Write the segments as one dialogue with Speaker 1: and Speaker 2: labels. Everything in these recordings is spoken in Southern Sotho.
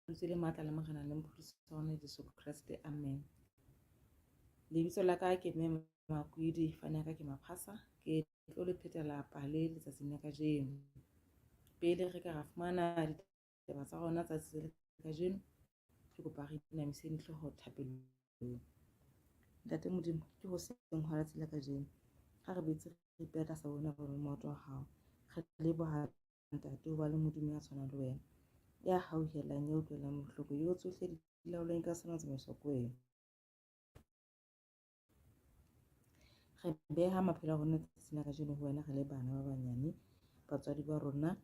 Speaker 1: Lentswe le matla la Morena le Mopholosi wa rona Jesu Kreste. Amen. Lebitso la ka ke Mme Makwidi, fane ya ka ke Maphasa. Ke tlo le phetela pale letsatsing la kajeno. Pele re ka ra fumana ditaba tsa rona tsatsi la kajeno, ke kopa re inamiseng dihlooho thapelong. Ntate Modimo, ke hoseng hwa letsatsi la kajeno. Ha re boetse re ipeha tlasa bona ba maoto a hao. Re leboha Ntate ho ba le Modimo ya tshwanang le wena, ya hauhelang, ya utlwelang bohloko, eo tsohle di laolwang ka sena tsamaiswa ke wena. Re beha maphelo a rona tsatsing la kajeno ho wena re le bana ba banyane, batswadi ba rona,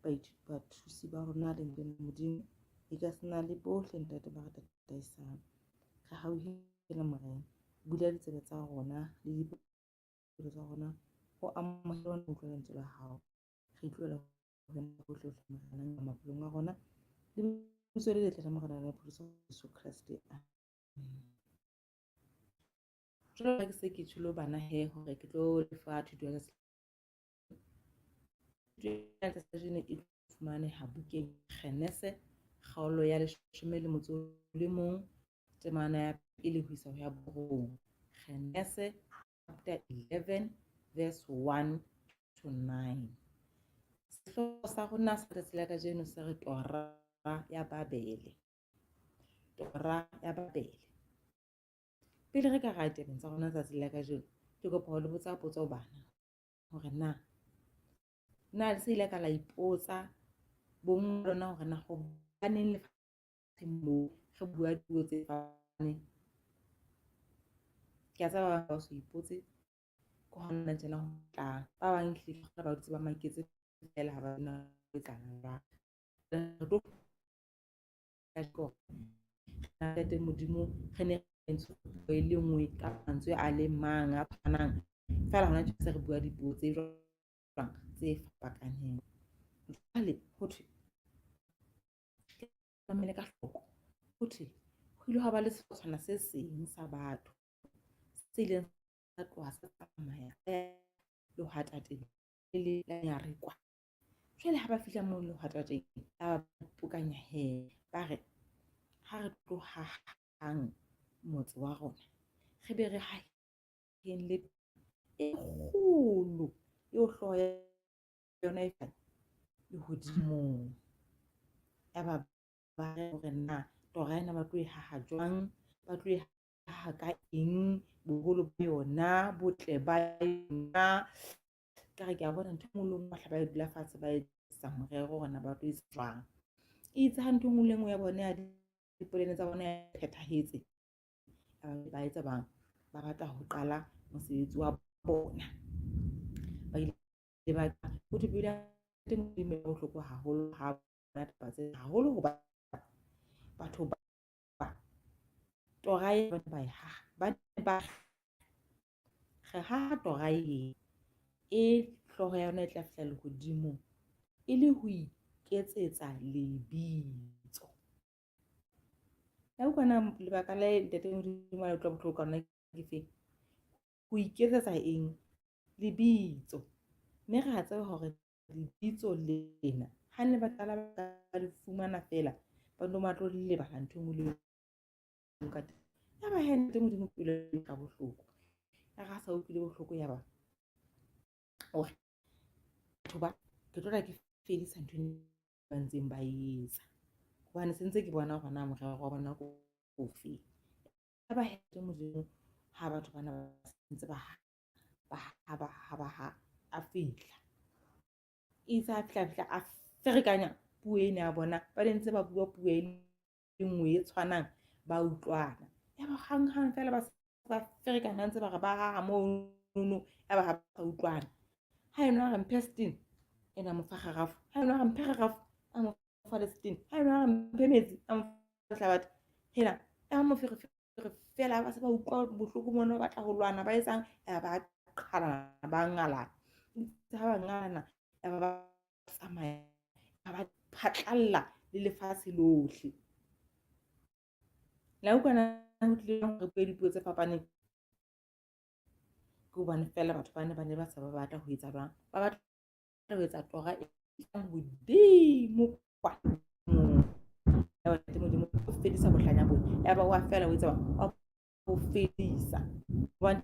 Speaker 1: bathusi ba rona lentsweng la Modimo, e ka sena le bohle ntate ba re tataisang. Re hauhele Morena, bula ditsebe tsa rona le dipelo tsa rona ho amohela ho utlwa lentswe la hao. Re tlohela ho wena bohle hohle Morena maphelong a rona. Lebitso le letle la Morena le Mopholosi Jesu Kreste. Amen. Jwalo ka ke se ke tjholo bana he hore ke tlo lefa thuto ya thuto ya kajeno e fumaneha bukeng Genese kgaolo ya 11 temana ya pele ho isa ho ya borong. Genese chapter 11 verse 1 to 9. Sehlooho sa rona sa letsatsi la kajeno se re Tora ya Babele. Tora ya Babele. Pele re ka ra tabeng tsa rona tsatsi la kajeno, ke kopa ho le botsa potso bana hore na na le se ile ka la ipotsa bong lona hore na hobaneng lefatsheng moo re bua dipuo tse fapaneng. Ke a tseba ba bang ba so ipotse ke hona tjena ho tlang. Ba bang ehlile ba dutse ba maketse feela ha ba na ho etsahala jwang. Re tlo Ntate Modimo re ne re entse puo e le nngwe ka mantswe a le mang a tshwanang feela hona tje se re bua dipuo tse jwang tse fapakaneng. Jwale ho thwe ke mamele ka hloko ho thwe ho ile hwa ba le sehlotshwana se seng sa batho se ileng sa tloha sa tsamaya lehwatateng le le la Nyarekwa. Jwale ha ba fihla moo lehwatateng ba ipokanya he ba re ha re tlo hahang motse wa rona re be re haheng le e kgolo eo hlooho ya yona e lehodimong. Yaba ba re hore na tora ena ba tlo e haha jwang, ba tlo e haha ka eng, boholo ba yona, botle ba yona. Ka re ke a bona ntho e nngwe le nngwe ba e dula fatshe ba etsa morero hore na ba tlo etsa jwang. Itse ha ntho e nngwe le nngwe ya bona ya dipolane tsa bona ya phethahetse, ba etsa bang ba batla ho qala mosebetsi wa bona. Ba ile ba ho thwe pelo ya teng Modimo e bohloko haholo ha bona taba tse haholo hoba batho ba tora e ba e haha ba ne ba re haha tora e e hlooho ya yona e tla fihla lehodimong e le ho iketsetsa lebitso. Ya utlwa na lebaka le ntate Modimo a utlwa bohloko ka lona ke feng? Ho iketsetsa eng? Lebitso. Mme re a tseba hore lebitso lena ha ne ba qala ba le fumana feela ba no ba tlo lebala ntho e nngwe le e nngwe ka teng. Ya ba he ntate Modimo pelo ka bohloko. Ya re ha sa utlwile bohloko ya ba o re batho ba ke tlo tla ke fedisa ntho e ba ntseng ba e etsa. Hobane se ntse ke bona hore na morero wa bona ke ofe. Ya ba he ntate Modimo ha batho bana ba ntse ba ba ha ba ba ha a fihla. Itse ha fihla fihla a ferekanya puo ena ya bona ba ne ntse ba bua puo e le nngwe e tshwanang ba utlwana. Ya ba hang hang feela ba ba ferekana ntse ba re ba haha mono ya ba ha ba utlwana. Ha enwa a re mphe setene ena mo fa kgarafu, ha enwa a re mphe kgarafu a mo fa le setene, ha enwa a re mphe metsi a mo fa lehlabathe. Hela ya moferefere fela ba se ba utlwa bohloko mona ba batla ho lwana ba etsang ya ba qhalana ba ngalana. Itse ha ba ngalana ya ba ba tsamaya ba phatlalla le lefatshe lohle. La utlwa na ho tlile jwang hore re bue dipuo tse fapaneng? Ke hobane feela batho ba ne ba ne ba sa ba batla ho etsa jwang? Ba batla ho etsa tora e tlang hodimo kwana. Yaba Ntate Modimo o fedisa bohlanya bona. Yaba wa fela o etsa wa bo fedisa. Hobane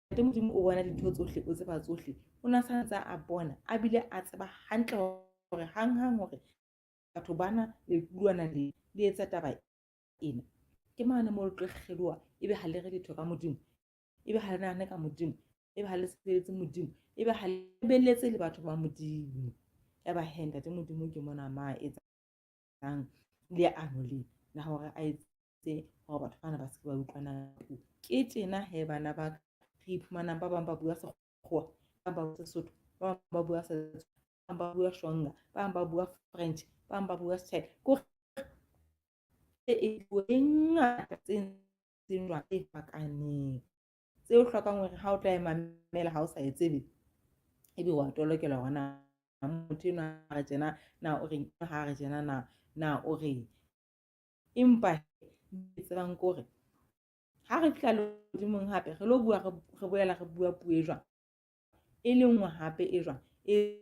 Speaker 1: Ntate Modimo o bona dintho tsohle, o tseba tsohle. O na sa ntse a bona a bile a tseba hantle hore hanghang hore batho bana lekulwana le le etsa taba ena. Ke mane moo le tlo kgeloha ebe ha le re letho ka Modimo, ebe ha le nahane ka Modimo, ebe ha le sebeletse Modimo, ebe ha le lebeletse le batho ba Modimo. Yaba he Ntate Modimo ke mona ma etsang leano le la hore a etse hore batho bana ba se ke ba utlwana puo. Ke tjena he bana ba ka re iphumanang ba bang ba bua Sekgowa, ba bang ba bua Sesotho, ba bang ba bua Setswana, ba bang ba bua Shonga, ba bang ba bua French, ba bang ba bua Sechina. Ke hore e puo e ngata tse ntseng jwang tse fakaneng tse o hlokang hore ha o tla e mamela ha o sa e tsebe ebe wa tolokela hore na motho enwa ha re tjena na o reng, ha re tjena na o reng. Empa ke tsebang ke hore ha re fihla lehodimong hape re lo bua re boela re bua puo e jwang, e le nngwe hape e jwang e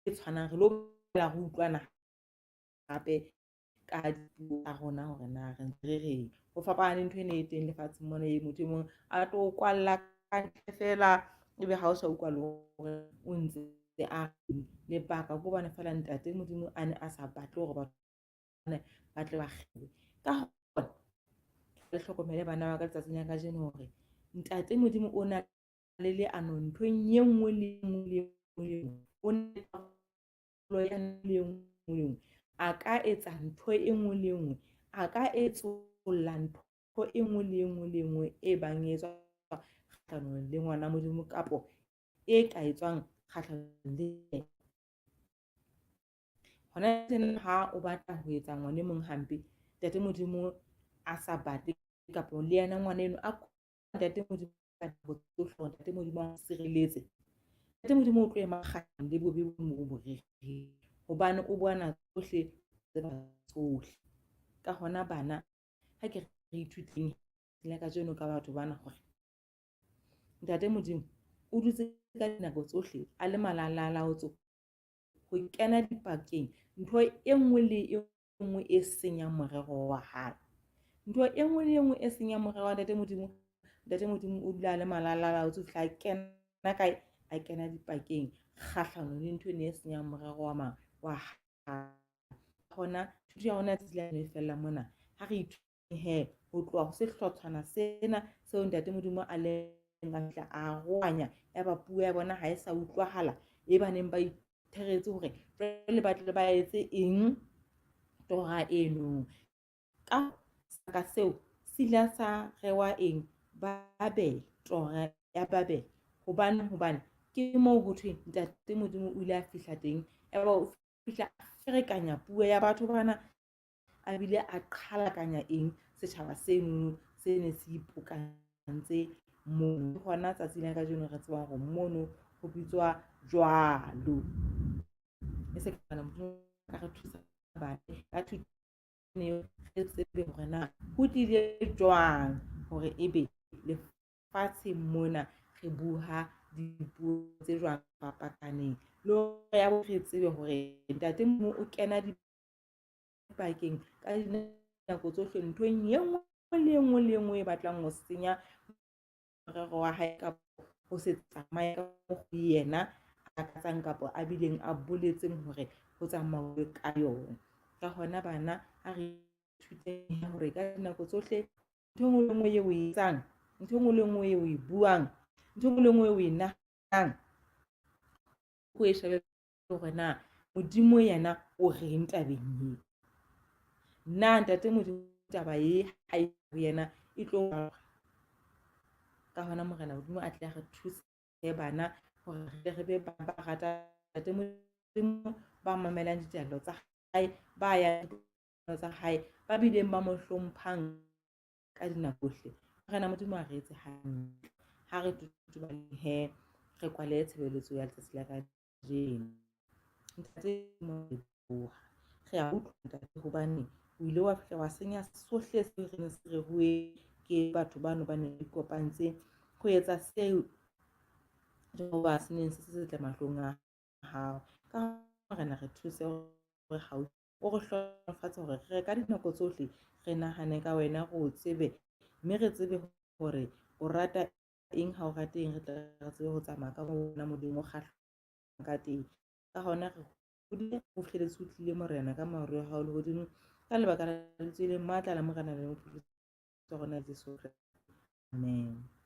Speaker 1: tshwanang, re lo boela re utlwana hape ka dipuo tsa rona hore na re ntse re reng. Ho fapana le ntho ena e teng lefatsheng mona e motho e mong a tlo kwalla ka ntle feela ebe ha o sa utlwa le hore o ntse a reng. Lebaka ke hobane feela Ntate Modimo a ne a sa batle hore batho ba tle ba kgewe. Ka hona le hlokomele bana ba ka letsatsing la kajeno hore Ntate Modimo o na le leano nthong e nngwe le e nngwe le e nngwe le e nngwe. O na le karolo ya le e nngwe le e nngwe. A ka etsa ntho e nngwe le e nngwe. A ka etsolla ntho e nngwe le e nngwe le e nngwe e bang e etswa kgahlanong le ngwana Modimo kapo e ka etswang kgahlanong le yena. Hona tjena ha o batla ho etsa ngwana e mong hampe, Ntate Modimo a sa batle kapo le yena ngwana eno a Ntate Modimo ka nako tsohle hore Ntate Modimo a sireletse. Ntate Modimo o tlo ema kgahlanong le bobe bo mo bo rerileng hobane o bona tsohle, tseba tsohle. Ka hona bana ha ke re ithuteng la kajeno ka batho bana hore Ntate Modimo o dutse ka dinako tsohle a le malalalaotso ho kena dipakeng ntho e nngwe le e nngwe e senyang morero wa hae. Ntho e nngwe le e nngwe e senyang morero wa Ntate Modimo, Ntate Modimo o dula a le malalalaotso ho fihla a kena kae, a kena dipakeng kgahlanong le ntho eno e senyang morero wa mang, wa hae. Hona thuto ya rona tsatsi la e fella mona. Ha re ithute he ho tloha ho sehlotshwana sena seo Ntate Modimo a leng a fihla a arohanya yaba puo ya bona ha e sa utlwahala e ba neng ba itheretse hore jwale ba tle ba etse eng tora eno. Ka saka seo se ile sa rewa eng? Babele, tora ya Babele. Hobane, hobane ke moo ho thweng Ntate Modimo o ile a fihla teng yaba o fihla a ferekanya puo ya batho bana a bile a qhalakanya eng setjhaba seno se ne se ipokantse mono. Ke hona tsatsi la kajeno re tsebang hore mono ho bitswa jwalo. E se kana Modimo ka re thusa bana ka thuto eo re tsebe hore na ho tlile jwang hore ebe lefatshe mona re bua dipuo tse jwang fapakaneng. Le hore ya bo re tsebe hore Ntate Modimo o kena dipakeng ka dinako tsohle nthong e nngwe le e nngwe le e nngwe e batlang ho senya morero wa hae kapa ho se tsamaye ka mokgwa yena a lakatsang kapa a bileng a boletseng hore ho tsamauwe ka yona. Ka hona bana ha re ithuteng hore ka dinako tsohle ntho e nngwe le nngwe eo o e etsang, ntho e nngwe le nngwe eo o e buang, ntho e nngwe le nngwe eo o e nahanang, o e shebe hore na Modimo yena o reng tabeng eo. Na Ntate Modimo taba e ha e ho yena e tlo. Ka hona Morena Modimo a tle a re thuse bana hore re tle re be ba rata Ntate Modimo, ba mamelang ditaelo tsa hae, ba yang tsa hae, ba bileng ba mo hlomphang ka dinako tsohle. Morena Modimo a re etse hantle. Ha re tutubaleng he re kwale tshebeletso ya letsatsi la kajeno. Ntate Modimo re leboha. Re a utlwa Ntate hobane o ile wa fihla wa senya sohle seo re neng se reruwe ke batho bano ba neng ba ikopantse ho etsa seo Jehova se neng se se setle mahlong a hao. Ka Morena re thuse hore haufi O re hlohonolofatse hore re ka dinako tsohle re nahane ka wena, re o tsebe, mme re tsebe hore o rata eng, ha o rate eng, re tle re tsebe ho tsamaya ka wena Modimo o kgahlang ka teng. Ka hona re hodile ho fihleletse o tlile Morena ka maru a hao lehodimo, ka lebaka la lentswe le matla la Morena le Mopholosi wa rona Jesu Kreste. Amen.